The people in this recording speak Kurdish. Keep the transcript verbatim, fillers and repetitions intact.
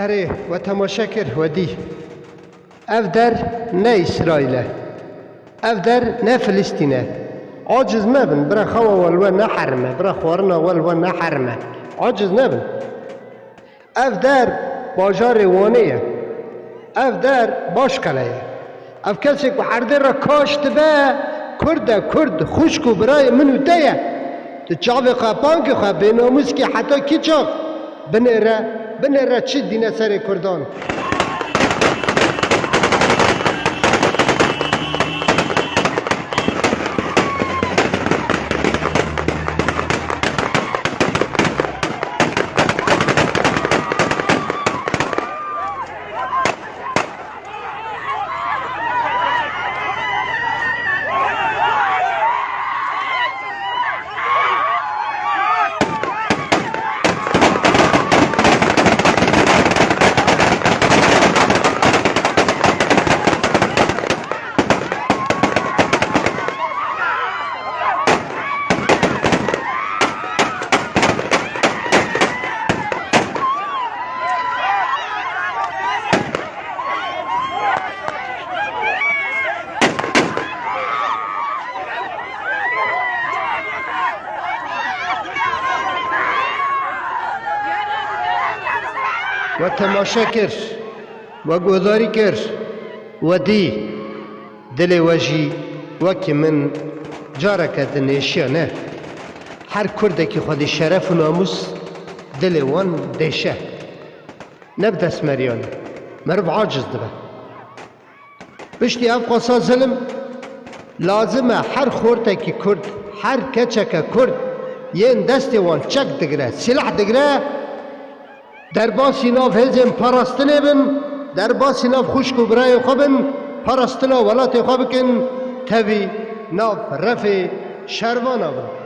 Erê, we temaşe kir, we dî. Ev der ne Îsraîl e. Ev der ne Filistîn e. Aciz mebin, bira xewa we li we neherime, bira xwarina we li we neherime. Aciz nebin. Ev der bajarê Wanê ye. Ev der Başkele ye. Ev kesê ku erdê re kaş dibe, Kurd e, Kurd, xwişk û birayê min û te ye. Tu çavê xwe, pankê xwe, bênamûskî heta kî çav? Binêre, binêre çi dîne serê Kurdan. We temaşe kir, we guhdarî kir, we dî. Dilê we jî wekî min careke dinêşiya ne. Her Kurdekî xwedî şeref û namûs dilê wan dêşe. Ne bi dest meriyan e. Meriv aciz dibe. Piştî ev qasa zilim, lazim e her xortekî Kurd, her keçeke Kurd yên destê wan çek digire, sîlah digire, derbasî nav hêzên parastinê bin, derbasî nav xwişk û birayê xwe bin, parastina welatê xwe bikin, tevî nav refê şervana bin.